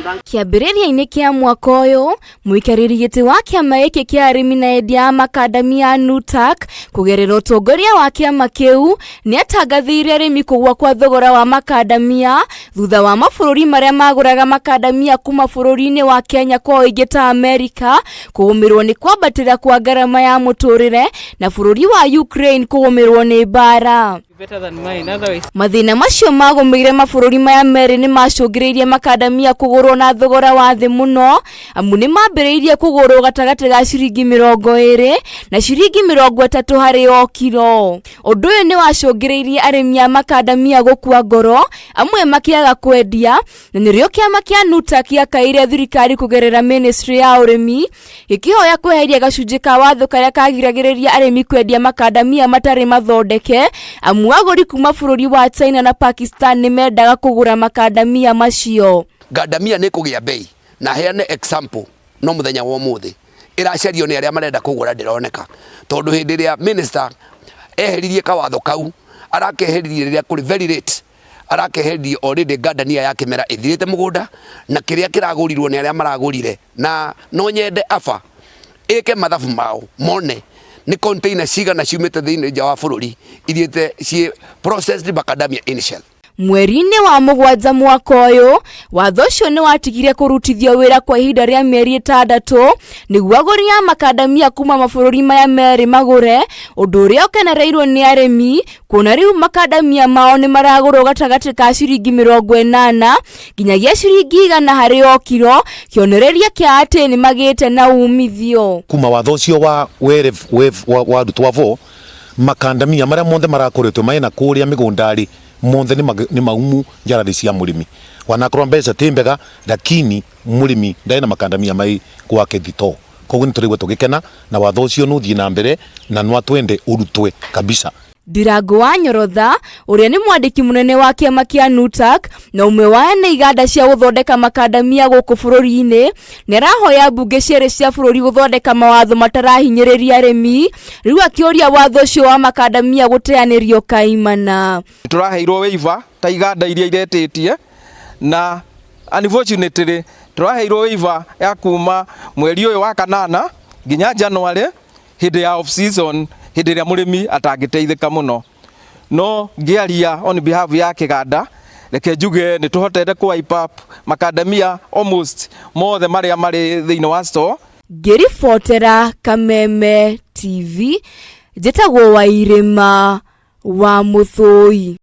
Kĩambĩrĩria-inĩ kĩa mwaka ũyũ, mũikarĩri gĩtĩ wa kĩama gĩkĩ kĩa arĩmi na endia a makandamia a NUTAK kũgerera ũtongoria wa kĩama kĩu nĩ atangathĩire arĩmi kũgũa kwa thogora wa makandamia thutha wa mabũrũri marĩa magũraga makandamia kuma bũrũri-inĩ wa Kenya kwa ũingĩ ta Amerika kũgũmĩrwo nĩ kwambatĩra kwa ngarama ya mũtũrĩre na bũrũri wa Ukraine kũgũmĩrwo nĩ mbara. Better than mine. Otherwise, Mathĩna macio magũmĩire mabũrũri maya merĩ nĩ macũngĩrĩirie makandamia kũgũrwo na thogora wa thĩ mũno amu nĩ mambĩrĩirie kũgũrwo gatagatĩ ga ciringi 20 na ciringi 30 harĩ o kiro. Ũndũ ũyũ nĩ wacũngĩrĩirie arĩmi a makandamia gũkua ngoro, amwe makĩaga kwendia, na nĩrĩo kĩama kĩa NUTA kĩakaĩire thirikari kũgerera ministry ya ũrĩmi gĩkĩhoya kweheria gacunjĩ ka watho karĩa kagiragĩrĩria arĩmi kwendia makandamia matarĩ mathondeke amu agũri kuma bũrũri wa China na Pakistan nĩ mendaga kũgũra makandamia macio. Ngandamia nĩ kũgĩa bei na heane example no mũthenya wa ũmũthĩ ĩracario nĩ arĩa marenda kũgũra ndĩroneka tondũ hĩndĩ ĩrĩa minister eheririe kawatho kau arakeheririe rĩrĩa kũrĩ very late arakeheririe already ngandania ya kĩmera ĩthirĩte mũgũnda na kĩrĩa kĩragũrirwo nĩ arĩa maragũrire na no nyende aba ĩke mathabu mao mone nĩ container cigana ciumĩte thĩinĩ nja wa bũrũri ithiĩte ciĩ processed macadamia in shell. Mweri-inĩ wa mũgwanja mwaka ũyũ, watho ũcio nĩ watigire kũrutithio wĩra kwa ihinda rĩa mĩeri 6 nĩguo agũri a makandamia kuma mabũrũri maya merĩ magũre, ũndũ ũrĩa ũkenereirwo nĩ arĩmi kuona rĩu makandamia mao nĩ maragũrwo gatagatĩ ka ciringi 80 nginyagia ciringi 100 harĩ o kiro, kĩonereria kĩa atĩ nĩ magĩte na umithio. Kuma watho ũcio wa warutwo vo makandamia marĩa monthe marakoretwo mena kũrĩa mĩgũnda-rĩ monthe nĩ maumu njararĩ cia mũrĩmi wanakorwo mbeca ti mbega lakini mũrĩmi ndarĩ na makandamia mai gwake thitoo koguo nĩ tũraigua tũgĩkena na watho ũcio nĩ ũthiĩ na mbere na no twende ũrutwe kabisa. Ndirango wa Nyorotha ũrĩa nĩ mwandĩki mũnene wa kĩama kĩa NUTAK na ũmwe wa ene iganda cia gũthondeka makandamia gũkũ bũrũri-inĩ nĩ arahoya mbunge cierĩ cia bũrũri gũthondeka mawatho matarahinyĩrĩria arĩmi rĩu akĩũria watho ũcio wa makandamia gũteanĩrio kaimana. Tũraheirwo waiver ta iganda iria iretĩtie na unfortunately tũraheirwo waiver ya kuma mweri ũyũ wa kanana nginya January hĩndĩ ya off season hĩndĩ ĩrĩa mũrĩmi atangĩteithĩka mũno no ngĩaria on behalf ya kĩganda reke njuge nĩ tũhotete kũ wipe up makandamia almost mothe marĩa marĩ thĩinĩ wa store. Ngĩribotera Kameme TV njĩtagwo Wairĩma wa Mũthũi.